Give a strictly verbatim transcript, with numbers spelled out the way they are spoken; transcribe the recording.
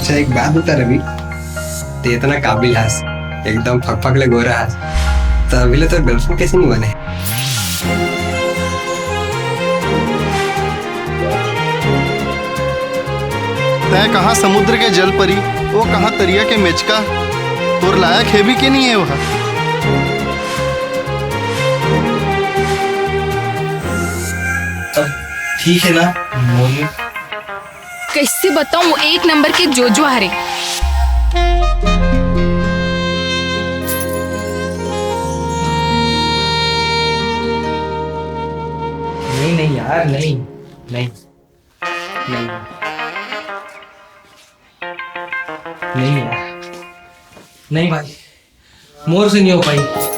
अच्छा, एक बात बता रवि, ते इतना काबिल हस, एकदम फकफक ले गोरा हस, तो अभी ले तोर गर्लफ्रेंड कैसे नहीं बने? तैं कहाँ समुद्र के जलपरी, वो कहाँ तरिया के मेचका, तोर लायक हे भी के नहीं हे वह। अब ठीक है ना, मोनू? कैसे बताऊं, एक नंबर के जोजवा हरे। नहीं, नहीं यार, नहीं, नहीं, नहीं, नहीं यार, नहीं भाई, मोर से नहीं हो पाई।